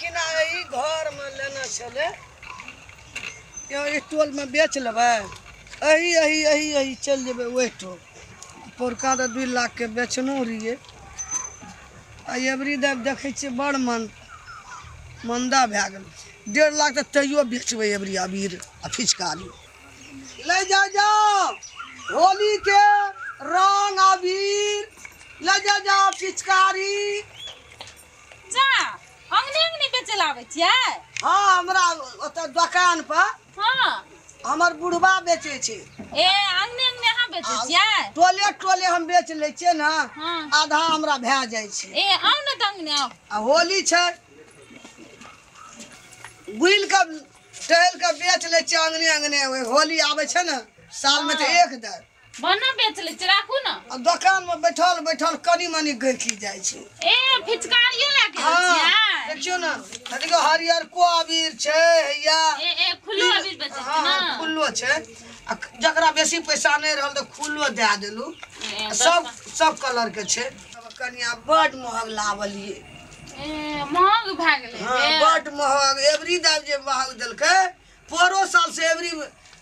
देखी ना, एहि घरमे लेना छलै। यहाँ एहि टोलमे बेच लेबै, एही एही एही एही चलि जेबै ओहि टोल। पौरका तऽ 2 लाखके बेचनो रहियै आ एबरी दब देखै छियै बड़ मन मन्दा भए गेल। 1.5 लाख तऽ तैयो बेचबै एबरी अबीर आ फिचकारी। ले जा जाओ होली के रंग अबीर, ले जा जाओ पिचकारी। जा अंगने अंगने बेचे ला आबै छियै? हाँ, हमरा ओतऽ दोकान पर। हमर बुढ़बा बेचै छै। ए अंगने अंगने अहाँ बेचै छियै? टोले टोले हम बेच लै छियै ने। आधा हमरा भए जाइ छै। ए आउ ने तऽ अंगने आउ। आ होली छै, बुलि कऽ टहलि कऽ बेच लै छियै अंगने अंगने। होली आबै छै ने सालमे तऽ एक दर बना बेच लै छियै, राखू ने। आ दोकानमे बैठल बैठल कनि मनि गैकी जाइ छै। ए फिचकारियो लए के छियै? देखियौ ने, देखियौ हरियरको अबीर छै हैया। ए ए खुल्लो अबीर बेचै छियै ने? खुल्लो छै आ जकरा बेसी पैसा नहि रहल तऽ खुल्लो दए देलहुँ। सब सब कलर के छै। कनिया बड महग लावलियै। ए महग भए गेलै। हाँ, बड महग एवरी दाब जे महग देलकै। परो साल से एवरी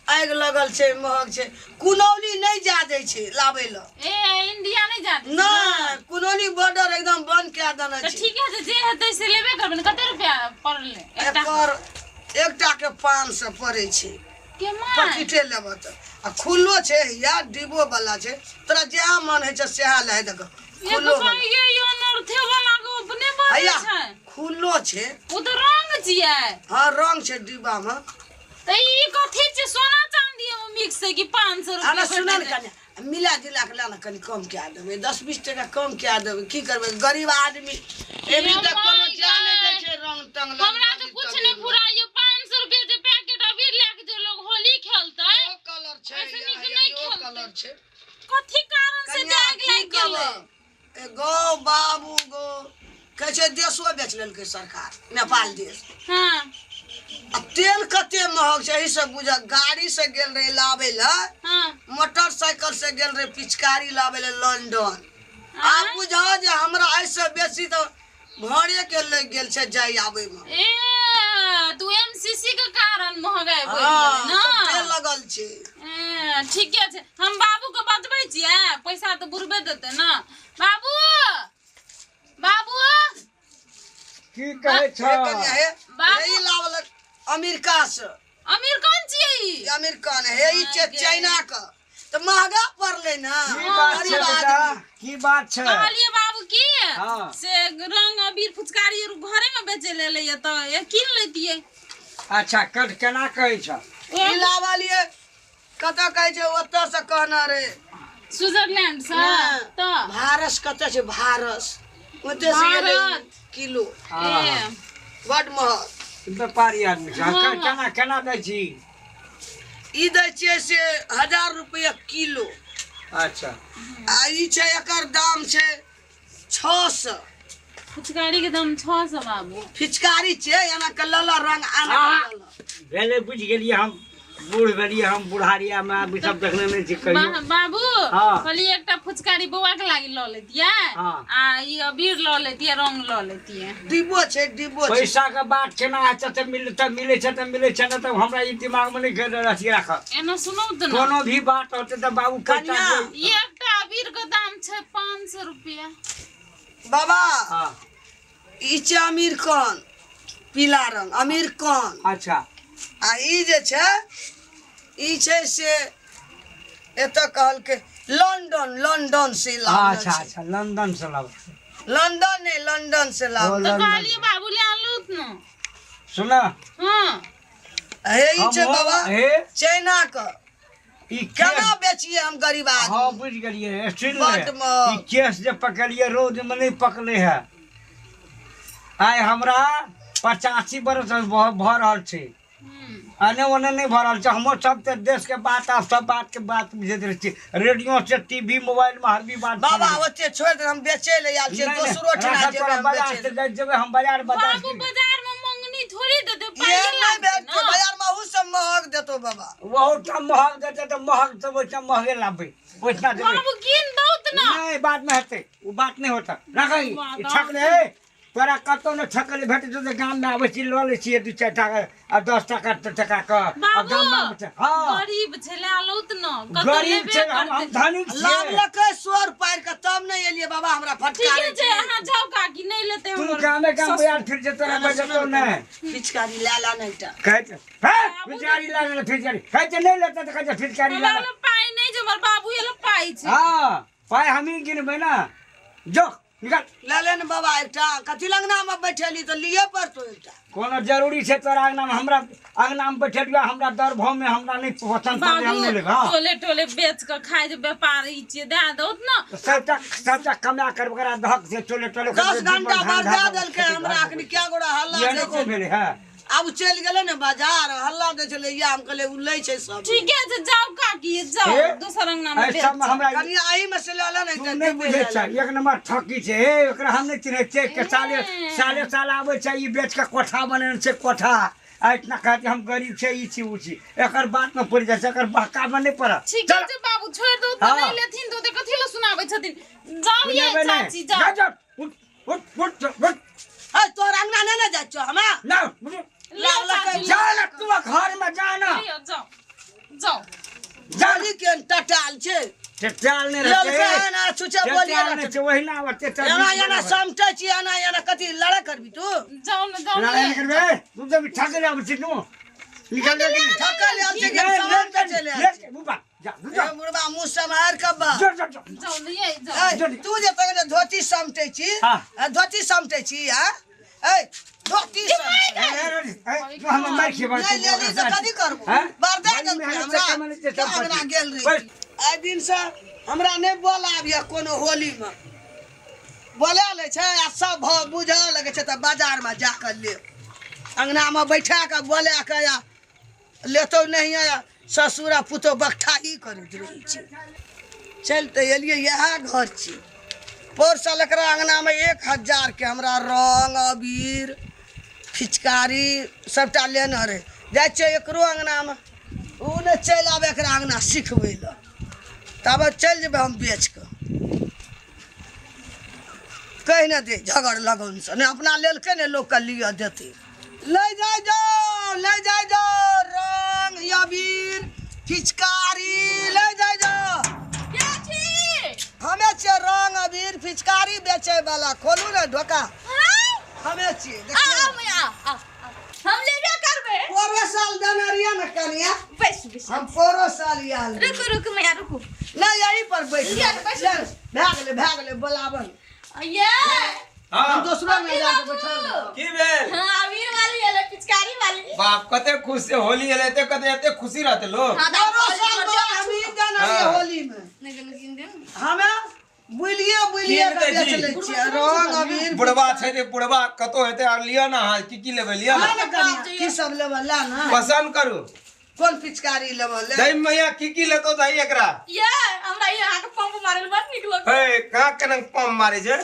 आगि लगल छै, महग छै। कुनौली नहि जा दै छै लाबै लए। ए इंडिया नहि जा दै? नहि, कुनौली बॉर्डर एकदम बंद कए देने छै। ठीक है, जे हेतै से लेबे करबै ने। कते रुपया पड़लै एकर? एकटा के 500 पड़ै छै। पॉकेटे लेबऽ तऽ आ खुल्लो छै या डिब्बो वाला छै, तोरा जएह मन होइ छै सएह लए देख। खुल्लो हैया खुल्लो छै। ओ तऽ रंग छियै। हाँ, रंग छै डिब्बा मे। तऽ ई कथी छै, सोना चांदी मे मिक्स छै कि 500 रुपया? अरे सुन ने, कनि मिला जुला के ला ने, कनि कम कए देबै, 10-20 टका कम कए देबै। की करबै, गरीब आदमी एबरी तक कोनो जान नहि दै छै रंग तंग। हमरा तऽ कुछ नहि फुराइयो। 500 रुपया जे पैकेट अबीर लए के जे लोग होली खेलतै, कलर छै, कलर छै। कथी कारण से आगि लागि गेलै? गो बाबू गो, कहै छै देशो बेच लेलकै सरकार, नेपाल देश। आ तेल कते महग छै एहि से बुझ। गाड़ी से गेल रहे लाबै लए, मोटरसाइकिल से गेल रहे पिचकारी लाबै लए लंडन। आब बुझ जे हमरा एहिसँ बेसी तऽ भाड़े के लागि गेल छै जाय आबै मे। ए तू एमसीसी के कारण महंगाई बढ़ि गेलै ने? तेल लगल छै। ए ठीके छै, हम बाबू के बतबै छियै, पैसा तऽ बुढ़बे देतै ने। बाबू, बाबू। की कहै छ? हे लावल अमेरिका से। अमेरिकन छियै ई? अमेरिकन हे, ई छै चाइना के, तऽ महगा पड़लै ने। की बात छै बेटा, की बात छै? कहलियै बाबू की से रंग अबीर फुचकारी आर घरे में बेचे ले लैया तऽ कीन लेतियै। अच्छा, कट केना कहै छ? ई लावलियै कतऽ कहै छै, ओतऽ से कहना रे। स्विट्जरलैंड से तऽ भारस कतऽ छै, भारस ओतऽ से गेलै किलो। बड महग। व्यापारी आदमी छै। केना केना दै छी? ई दै छियै से 1000 रुपया किलो। अच्छा। आ ई छै, एकर दाम छै 600। फुचकारी के दाम 600 बाबू? फिचकारी छै, एना के लल रंग आना भेलै। बुझि गेलियै, हम बूढ़ भेलियै, हम बुढ़ारियामे आब ई सब देखने नहि छी कहियो। बाबू, कहलियै एकटा फुचकारी बौआ के लागी लऽ लेतियै आ ई अबीर लऽ लेतियै, रंग लऽ लेतियै। डिब्बो छै, डिब्बो छै। पैसा के बात केना हेतै? तऽ मिलतै, मिलै छै तऽ मिलै छै, नहि तऽ हमरा ई दिमाग मे नहि अथी राखब। एना सुनू तऽ, कोनो भी बात होतै तऽ बाबू पैसा एकटा अबीर के दाम छै 500 रुपया। बाबा, ई छै अमेरिकन पीला रंग, अमेरिकन। अच्छा। आ ई जे छै, ई छै से एतऽ कहलकै लंडन, लंडन से लावल। अच्छा अच्छा, लंदन से लावल। लंदन नहीं, लंडन से लावल। तऽ कहलियै बाबू ले आनलू ने। सुन। हे ई छै बाबा चाइना के। ई केना बेचिए हम गरीब आदमी? हाँ, बुझि गेलियै। सुन, ई केस जे पकड़लियै रौद में नहि पकलै है। आइ हमरा 85 बरस भऽ रहल छै, एने ओने नहि भऽ रहल छै। हमर सब तऽ देशके बात आ सब बातके बात बुझैत रहै छी, रेडियो से, टीवी, मोबाइलमे हर भी बात। बाबा, ओते छोड़ि दे, हम बेचै लए आयल छियै, दोसरो ठिना जेबै हम बेचै। जेबै हम बाजार। बाजार बाबू, बाजार में मंगनी थोड़ी देतै पाइ। नहि भेटतौ बाजार में, ओहू सब महग देतौ बाबा। ओहू महग देतै तऽ महग तऽ ओहिठाम महगे लाबबै, ओहिठाम जेबै। बाबू, कीन दौ तऽ ने। नहि, बाद में हेतै, ओ बात नहि होतै। राखै, ई ठक ले। तोरा कतौ ने ठकले भेटै छौ तऽ गाममे आबै छी लऽ लै छियै दू चारि टाका आ 10 टाका टका के आ बाबू गाममे आबै छै हँ गरीब छै लए लौत न कतौ गरीब लेबे छै हम हम करतै धनिक छियै लावलकै सोर पारि कऽ तब नहि एलियै बाबा हमरा फटकारै ठीके छै अहाँ जाउ काकी नहि लेतै तू हमर गामे गाम यार फिर जे तोरा बजतो नहि पिचकारी लए ला ने एकटा कहै छै हे फिचकारी ला ले फिचकारी कहै छै नहि लेतै तऽ कहै छै फिचकारी ला हमरा ले। लग पाइ नहि छै हमर बाबू लग पाइ छै हँ पाइ हमही गिनबै ने जो निकाल लए ले ने बाबा एकटा कथी लंगना मे बैठेली तऽ लिए पड़तौ एकटा कोनो जरूरी छै तोरा अंगनामे हमरा अंगनामे बैठेलियौ हमरा दर भावमे हमरा नहि पसन्द पड़लै हम नहि बाबू लेबै हँ टोले टोले बेच कऽ खाइ छै व्यापारी छियै दए दौत न सबटा सबटा कमा कर ओकरा दहक से टोले टोले 10 घंटा बरदा देलकै हमरा अखनी क्या गोड़ा हल्ला ये दै नहि छै भेलै हँ आब चलि गेलै ने बाजार हल्ला दै छलै या हम कहलियै ओ लै छै सब ठीके छै जाउ काकी जाउ हे? दोसर अंगना मे एहि बेच सबमे हमरा कनि एहि मे से लऽ ले ने तू एकटा नहि डिब्बे बुझै लए छै ले। एक नंबर ठकी छै हे एकरा हम नहि चिन्है छियै के साले साले साल आबै छै ई बेच के कोठा बनेने छै कोठा आ इतना कहै छै हम गरीब छै ई छी ओ छी एकर बात मे पड़ि जाइ छै एकर बहकामे नहि पड़त ठीके छै बाबू छोड़ि दौ तऽ हँ। नहि लेथिन तऽ ओते कथी लए सुनाबै छथिन जाउ ये सुनेबै नहि। चाची जा जाउ जा उठ उठ उठ उठ है तोर अंगना नहि ने जाइ छौ हमरा ना उठ। लिअ चाची जा ना तू घर में जा ना लिअ जाउ जाउ जा जाली के टटाल छै टेटाल नहि रहतै ललका एना छुछे बोलिए टेटाल नहि छै ओहिना आबै टेटाल एना एना समटै छी एना एना कथी लड़ाइ करबी तू जाउ ने जाउ लड़ाइ ने नहि करबै तू तऽ ठकले आबै छी तू निकल जा ठकल आयल छै कि समटै चलि आयल छै। जा ए मुर्बा मुँह सम्हार के बा जा जा जा जाउ ने ये जाउ ए, तू जे तक धोती समटै छी हाँ। आ, धोती समटै छी आ ए धोती समटै हम मार खेबै नहि लेली तऽ कथी करबो बरदा देलकै हमरा के अंगना गेल रही एहि दिन से हमरा नहि बोलाबिय कोनो होलीमे बोला लै छै आ सब भऽ बुझऽ लगै छै तऽ बाजारमे जा कऽ लेब अंगनामे बैठा कऽ बोला कऽ आ लेतौ नहि आ ससुर आ पुतहु बकठाही करैत रहै छै चलि तऽ एलियै इएह घर छी पौर साल एकरा अङ्गनामे 1000के हमरा रङ्ग अबीर फिचकारी सभटा लेने रहै जाइ छियै एकरो अङ्गनामे ओ नहि चलि आबै एकरा अङ्गना सिखबै लए ताबे चलि जेबै हम बेच कऽ कहि नहि दे झगड़ लगनसँ नहि अपना लेलकै ने लोकके लिअ देतै ले जाय जाओ ले जाय जाओ रंग अबीर फिचकारी ले जाय जाओ के छी हमे छियै रंग अबीर फिचकारी बेचै वाला खोलू ने ढोका हमे छियै आ देखियौ आ मैया आ आ हम लेबे करबै पोरो साल देने रहियै ने कनिया बैस बैस हम पोरो साल आयल रहियै। रुकू रुकू मैया रुकू नहि यही पर बैठ लिअ ने, बैठ ले, भए गेलै भए गेलै बोलाबन ये हम हाँ दोसरो में जाके बैठल रहब। की भेल हाँ अबीर वाली एलै पिचकारी वाली बाप कते खुश से होली एले एते कते एते खुशी रहते लोग हाँ पोरो साल बौआ हम ही देने रहियै हाँ। होली में नहीं नहीं नहीं हमे बुलिए बुलिए की के हेतै बेच जी? लै छियै रंग अबीर बुढ़वा छै रे बुढ़वा कतो हेतै आर लिअ ना अहाँ की की लेबै लिअ ला ना ने कनिया, की सब लेबै ला ने पसंद करू कोन पिचकारी लेबै ले दही मैया की की लेतो दही एकरा ये हमरा ये अहाँके पंप मारल बड़ नीक लगल हे कहाँ केना पंप मारे छै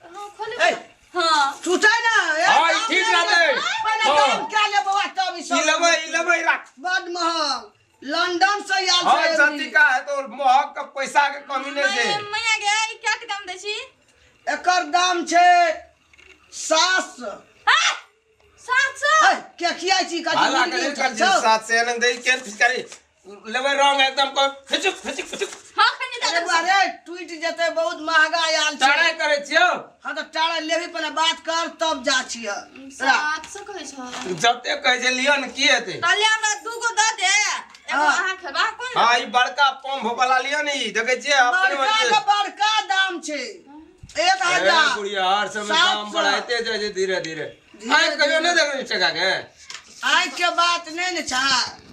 हाँ खोलू ए। हाँ टूटै ना ए, हाँ, ई दाम ठीक नहि रहतै। लेबै। पहिने हाँ। दाम क्या लेबै बौआ तब ई ई सब लेबै ई लेबै राख बड महग लंदन से आयल हाँ छै एबरी। सतिका है तो महग के पैसा के कमी नहीं छै मैया गे ई क्या के दाम दै छी एकर दाम छै 700 हाँ 700 ए, के खियाइ छी कथी हाला मुर्गी करे कर छौ? 700 एनंग दई के पिचकारी लेबै रंग एकदम को खिचुक खिचुक खिचुक हाँ खने अरे दे बा रे टूटि जेतै बहुत महगा आयल छै चढ़ाई करे छियौ हाँ तऽ टाड़ा लेबही पहिने बात कर तब जा छियै 700 कहै छ जते कहै छै लिअ ने की हेतै कहले हमरा दूगो दऽ दे एगो हाँ। अहाँ खेबा कोन हाँ ई बड़का पंप वाला लिअ ने ई देखै छियै अपने बड़का मर्जी के बड़का दाम छै एक ए हजार बुढ़िया हर समय दाम 700। बढ़ाते जाइ छै धीरे धीरे धीरे आइ कहियो नहि देखने टका के आँखि के बात नहि ने छै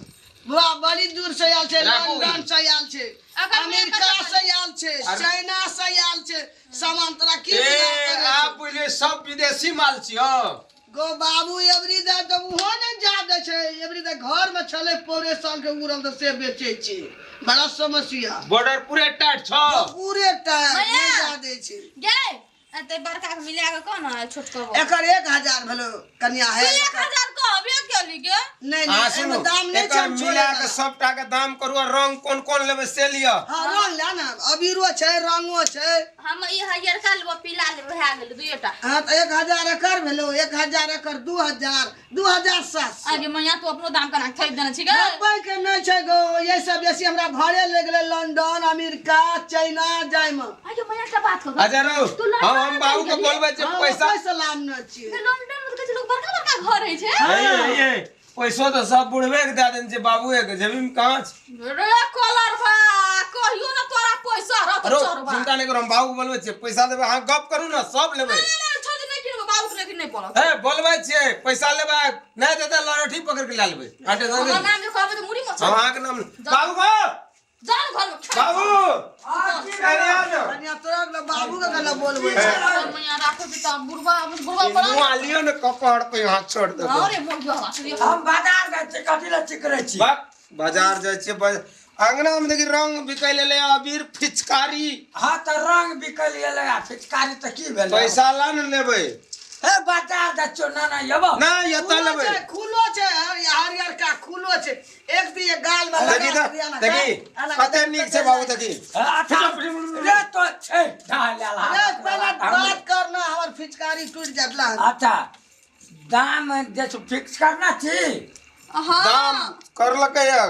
बुआ बड़ी दूर से आयल छै राखू। लंदन से आयल छै अगर अमेरिका से आयल छै अरे- चाइना से आयल छै सामान तोरा की ए बुझायल करै आप छै? बुझलियै सब विदेशी माल छियौ गो बाबू एबरी दे तऽ ओहो नहि जा दै छै एबरी दे घर में छलै पौरे साल के उड़ल तऽ से बेचै छै बड़ा समस्या बॉर्डर पूरे टाइट छौ पूरे टाइम नहि भैया। जा दै छै गे एते बड़का के मिला के कह ना छोटको एकर 1000 भेलो कनिया है 1000 कहबे के गेली गे। नहीं अहाँ नहीं, सुनू, एहिमे दाम नहीं छै, एकर हम छोड़े मिला के वाला। सबटा के दाम करू आ रंग कोन कोन लेबै से लिअ। हाँ, रंग ला ना, अबीरो छै, रंगो छै। हम ई हरियरका लेबो, पीला लेबो, भए गेल दुइटा। हाँ, तऽ 1000 एकर भेलो, 1000 एकर 2000, 2700। अरे मैया, तू अपनो दाम केना ठकि देने छी गे? नब्बे के नहि छै गो, ये सब बेसी हमरा भाड़े लागि गेलै लंदन, अमेरिका, चाइना जायमे। अरे मैया, एकटा बात कहू? अच्छा रहू, तू लंदन हम बाबू के चलि गेली? बोलबै जे हाँ, पैसा पैसा लामने छियै। लंदन में तऽ कहै छै लोक बड़का बड़का घर होइ छै। हे, हे, पैसो तऽ सब बुढ़बे के दए देने छै बाबूए के, जेबी में कहाँ छै? रे कलर बा, कहियो ना तोरा पैसा रहत रो चोरबा। चिंता नहि करू, हम बाबू के बोलबै छियै पैसा देबै। अहाँ गप करू ने, सब लेबै। नहीं नहीं, छोड़ दे, नहीं किनबो, बाबू के नहीं किन, नहीं पड़त। हे, बोलबै छियै पैसा लेबै, नहि देतै लहठी पकड़ के लए लेबै। आटे दऽ हमर दे। नाम जे कहबै तऽ मुड़ी मचल। हम अहाँके नाम बाबू गो जान घर में खा। बाबू, अरे आ जाओ। कनिया, तोरा बाबू के गला बोलबै। मैया राखो तऽ बुढ़बा बुढ़बा बड़ा मुँह लियौ ने, कपड़ पे हाथ छोड़ देबै। अरे मोर गया। हम बाजार जाइ छी, कथी लए चिकरै छी? बा बाजार जाइ छियै, अंगना में देखी रंग बिकै लेले, अबीर, फिचकारी। हाँ, तऽ रंग बिकल गेलै आ फिचकारी तऽ की भेलै? पैसा ला ने लेबै। हे, बाजार जाइ छियौ ना? ना एबो। नहि, एतऽ खुलो लेबै। छै, खुलो छै, हरियर का खुलो छै, एक दी एक गाल में देखी लगा तऽ दिया ना, देखी एना कते नीक छै बाबू, देखी। अच्छा रे, तो छै ढाल अरे पहले बात करना, हमर फिचकारी टूट जात ला। अच्छा, दाम जे छै फिक्स करना छी। हाँ। दाम करलकै या?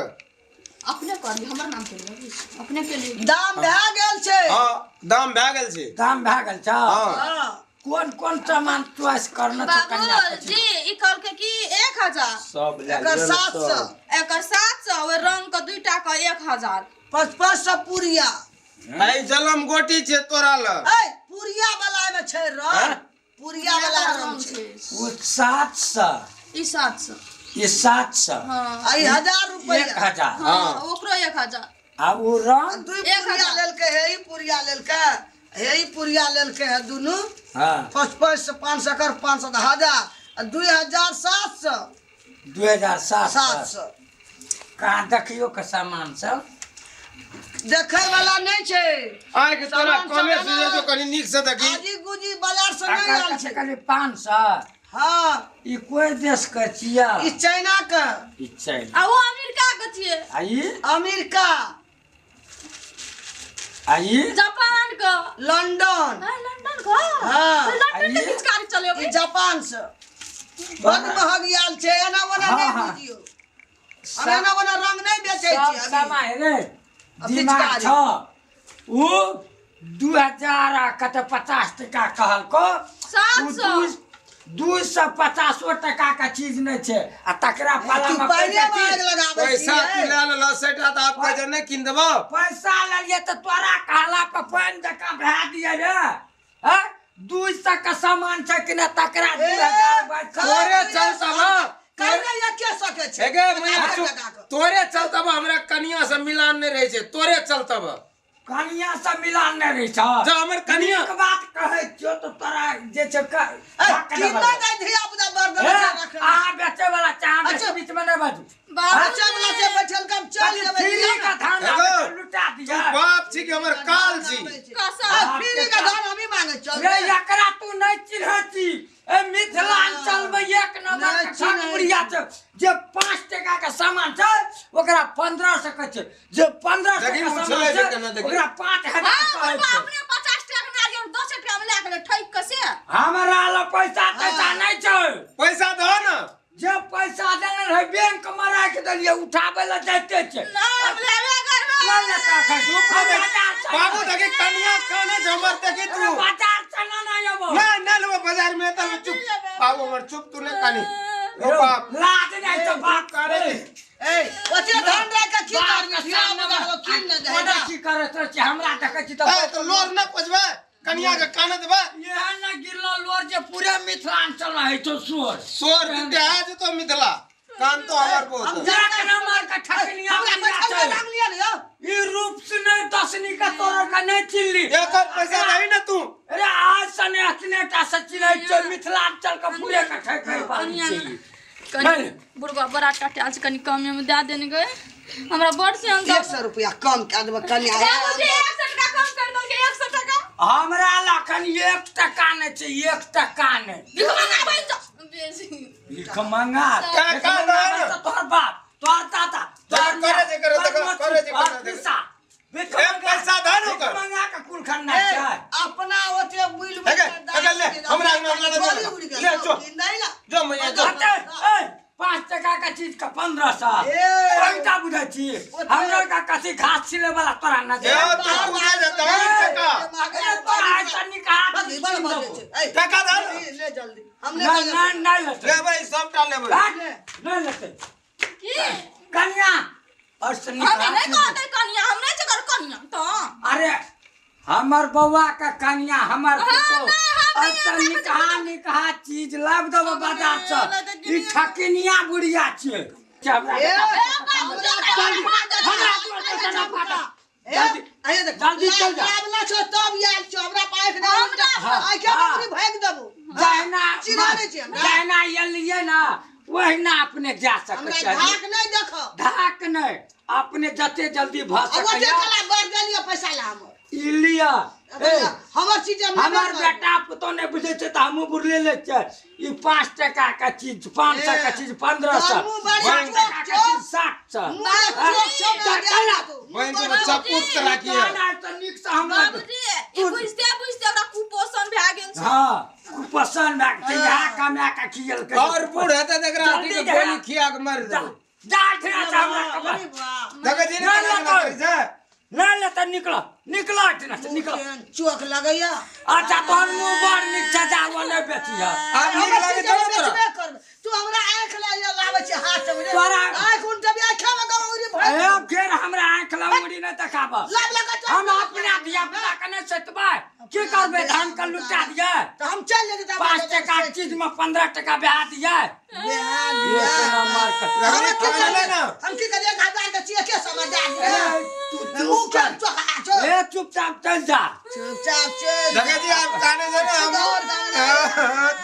अपने कर ली, हमर नाम के लिए अपने के लिए। दाम भए गेल छै। हँ, दाम भए गेल छै। दाम भए गेल छै। हँ। हाँ। कोन कोन सामान चॉइस करना छौ कन्या? बाबू जी, ई कहलकै कि 1000। सब लए एकर लियौ ने। 700। सब। एकर 700, ओहि रंग के दुईटा के 1000। 5500 पुरिया। ऐ जलम गोटी छै तोरा लग। ऐ पुरिया वाला में छै रंग। हाँ? पुरिया वाला रंग छै। ओ 700। ई 700। ई 700। हाँ। आ ई 1000 रुपया। 1000। हाँ, ओकरो 1000। आ ओ रंग? दुई एक पुरिया हजार। लेलकै हे, ई पुरिया लेलकै हे, ई पुरिया लेलकै हे, दुनू। हाँ। 5500, 500 कर 500 तऽ 1000 आ 2700। 2700। 700। कहाँ देखियो के सामान सब? देखै वाला नहि छै। आँखि तोरा सामान कमे सब सुझे छौ, कनि नीक से देखी। आजी गुजी बाजार से नहि एकर आयल कते छै। कहली 500? हाँ। ई कोइ देश के छियै? ई चाइना के। ई चाइना। आ ओ अमेरिका के छियै। आ ई? अमेरिका। आ ई? जापान के। लंदन। नहीं, लंदन के। हाँ। तो लंदन के आ ई? पिचकारी चलेबै। ई जापान से बड महग आयल छै, एना ओना हाँ, नहि हाँ। बुझियौ, हम एना ओना रंग नहि बेचै सब छी अभी। समय रे आ दिमाग पिचकारी। छ, ऊ 2000 आ कते 50 टका कहलको? 700। ऊ 250 टका के चीज नहि छै आ तकरा पाला तू में पहिले पैसा आग लगाबै पैसा तू छियै। लए लेलह सेटा तऽ आब कहै छै नहि कीन देबौ। पैसा लेलियै तऽ तोरा कहला पर पानि जकाँ भए दियै रे हैं? 200 के सामान छै कि नहि, तकरा 2022। तोरे चलतबा। कहिने एके सौ के छै। हे गे मैया, 50 चुप। टका के। तोरे चलतबा, हमरा कनिया से मिलान नहि रहै छै, तोरे चलतबा। कनिया से मिलान नहि रहै छौ। जा हमर कनिया। नीक बात कहै छियौ तऽ तोरा जे छै ए, धक्क की नहि नहि बजै। जाइ धिया पुता बर्द हे, बच्चा रखने। अहाँ बेचै वाला चाह अच्छा। बेसी बीच में नहि बाजू। बाबू बच्चा वाला से बैठल कम चल कनि जेबै। फ्री का धान एगो, आबै छै, लुटा तू दिया। बाप छी कि हमर काल छी? कसम। आ, फ्री का धान हमही मांगे चल। रे, एकरा तू नहि चिन्है छी। ए मिथिलांचल में एक नंबर नहि के चिन्है ठकुरिया छै, जे 5 टका के सामान छै ओकरा 1500 के छै, जे 1500 देखी, के सामान उछलै छै छै केना, देखी। ओकरा 5000 हाँ, कहै बुढ़बा छै। अपने 50 टका के नारियल 10 टका में लए गेलै ठकि के से। हमरा लग पैसा तैसा नहि छै। पैसा दहो ने। जे पैसा देने रहै बैंक में राखि देलियै, उठाबै लए जाइते छै। ना, हम लेबे करबै। नहि लेता एखन। चुप रह। बाजार से- बाबू, देखी कनिया काने छै हमर, देखी तू। बाजार से ना ना एबो। नहि नहि लेबो बाजार में तऽ चुप बाबू हमर, चुप, तू नहि कानी ओ बाप। लाज नहि तऽ बाप करे। ए, ओते धान राख के की बाप करबी? के धिया सामने पुता मे के कीन ने कोना जाए। की करैत रहै छी, हमरा देखै छी तऽ ए तऽ लोर नहि पचबै, कनिया के काने देबै। एहन ने गिरलो लोर जे पूरे मिथिलांचल मे होइ छौ शोर। शोर के आ जेतो मिथिला कान तो हमर बहुत। एक नंबर के ठकनिया हमरा बुढ़िया बैठल छै। के दाम लिअ ने यौ। ई रूप से नहि दसनी के तोरो के नहि चिल्ली। एकर पैसा दही ने तू। अरे आज से नहि अतने टा से चिन्है छियौ, मिथिलांचल के पूरे के ठकै बाली कनिया छै ई। कनि नहि। बुढ़बा बड़ा टटायल छै, कनि कमे में दए देने गए, हमरा बड़ से 100 रुपया कम कए देबै कनिया। बाबूजी, 100 टका कम कर देलकै, 100 टका। हमरा लखन 1 टका नहि छै, 1 टका नहि। भिखमंगा बनि जा। बेसी भीख मंगा का- भीख का मंगा ना? तो तोहर बाप तोहर ताता तोहर करे जे करे, तोहर देखो, मौसी, करे जे करे, तोहर देखो। पीसा। भीख ए, मंगा- पैसा धर भीख ओकर। मंगा के कुल खन्ना ए, छै अपना ओते बुल हेगे, हेगे, ले, हमरा अंगना में ले, ले, जो। नहीं ना जो मैया जो हटे, ए, 5 टका के चीज के 1500 ए। पैसा बुझै छी हमरा का कथी घास छिले वाला तोरा न ए, दे तू पूरा जता टका ए, तोरा ऐसा निकाह बस, बड़ मजे छै। ए, टका धर ले, ले जल्दी हम नहीं नहीं नहीं लेते लेबै सबटा लेबै भाग, नहीं लेते की कन्या और से हम निकाह नहीं कहते कनिया हम नहीं जकर कनिया तो अरे हमर बौआ के कन्या हमर हाँ, पुतोह नहीं, हम और नहीं, से हमरा निकाह निकाह चीज लाब देबो बाजार से ई ठकिनिया बुढ़िया छियै छै हमरा ए, जल्दी, हमरा दुआर पर से ना फाटत। जल्दी, अरे देख, जल्दी चल जा। लाबला छौ तब आयल छौ, हमरा पास नहि हमरा- आँखि के हाँ। बकरी भागि देबौ। जहिना चिन्हा नहि छियै हमरा। जहिना एलियै ना ओहिना अपने जा सकै हमरा छियै। धाक नहि देखो। धाक नहि अपने जते जल्दी भऽ आ ओते सकैया कला बढ़ देलियै पैसा ला हमर। ई लिअ ए, हमर चीज हम हमर लेबे करबै। बेटा पुतोह नहि बुझै छै तऽ हमहूँ बुझले लै छियै ई 5 टका के चीज 500 के चीज 1500 तोहर मुँह बड़ी 5 टका के चोक चीज 700 मुँह जे चोक छौ ने, चल, चल। बहिन के बच्चा पुत के राखिए तऽ नीक से हमरा बाबूजी ई बुझते बुझते ओकरा कुपोषण भए गेल छै हँ कुपोषण भए गेल छै इएह कमा कऽ खियलकै और बूढ़ हेतै तऽ एकरा अथी के जल्दी गोली खिया के मारि जा देबै जा एहिठिना से हमरा कबर अरे वाह। देखै छी ने नहि केना केना लेतै। करै छै नहि लेतै निकल निकल एहिठिना से निकल केहन चोक लगैया अच्छा तोहर मुँह बड़ नीक छै जा ओ नहि बेचिह आब नीक हमर लागै चीज छौ हम ने तोरा बेचबे करबै। तू हमरा आँखि लए लाबै छै हाथ में तोरा- आँखि उनटबी आँखि में गौरी भरि ए फेर हमरा आँखि लंगड़ी नहि देखाब लाब लगा चल। हम अपना धिया पुता के नहि सोचबै की करबै धान के लुटा दियै तऽ हम चलि जेतै तऽ 5 टका के चीज में 15 टका बेहा दियै बेहा एक दियै। नंबर के रगड़ी हम की खाना ले करियै? ना हम की करियै? 1000 के चीज के समझ जा ए, तू मुँह चुप के कर। चोखा छौ। ए चुपचाप चल जा चुपचाप चल। देखै छी आब काने छै ने हम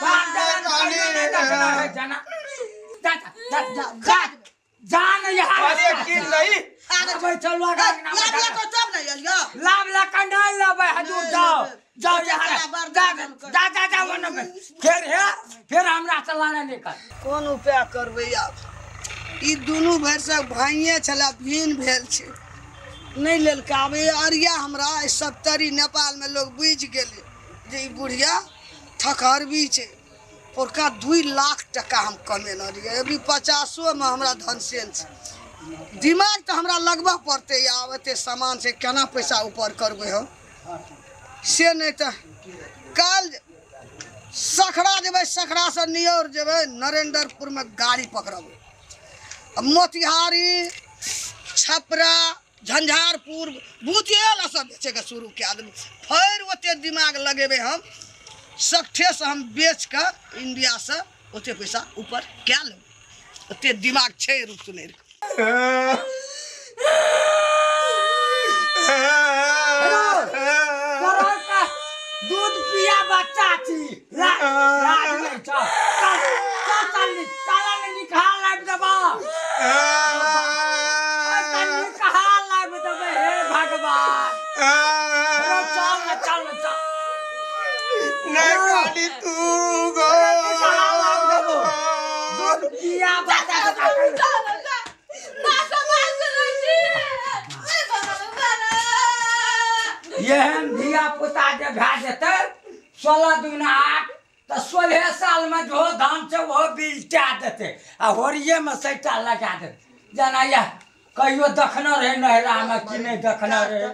बाप जवान कहियो नहि देखने है जाना जा जा जा जा जा ने यहाँ अरे कीन लही आबै चलू आगा अंगना में लाब जा। लऽ कऽ तब ने एलियौ। लाभ लऽ नहि लेबै हजूर नहि जाओ लेबै। जाओ यहाँ जा जा जा जा ओने में फेर हे फेर हमरा से लड़ाई नहि कर कोन उपाय करबै आब ई दुनू भरिसक भाइये छलै भिन्न भेल छै नहि लेलकै आब ई अरिया हमरा एहि सप्तरी नेपालमे लोक बुझि गेलै जे ई बुढ़िया ठकहरबी छै पोरका 2 लाख टका हम कमेने रहियै अभी 50ओमे हमरा धनसेन छै दिमाग तऽ हमरा लगबऽ पड़तै आब एते सामान छै केना पैसा ऊपर करबै हम से नहि तऽ काल्हि सखड़ा जेबै सखड़ासँ नियोर जेबै नरेन्द्रपुरमे गाड़ी पकड़बै मोतिहारी छपरा झंझारपुर भूतिएल सब बेचैके शुरू कए देबै फेर ओते दिमाग लगेबै हम सठेसँ हम बेच कऽ इंडियासँ ओते पैसा ऊपर कए लेबै ओते दिमाग छै रूप सुनैर तोरा का दूध पिया बच्चा छी राज नहि छौ चल चल चल चल ने निकाल लाबि देबा चल निकाल लाबि देबै हे भगवान हेलो, चल ने चल ने चल नहीं काली तू गो निकाल लाबि देबो दूध पिया बच्चा एहन धिया पुता जे भए जेतै 16 दूना 8 तऽ 16 सालमे जो धान छै ओहो बिलटा देतै आ होरियेमे सैटा लगा देतै जेना इएह कहियो देखने रहै नैहरामे कि नहि देखने रहै।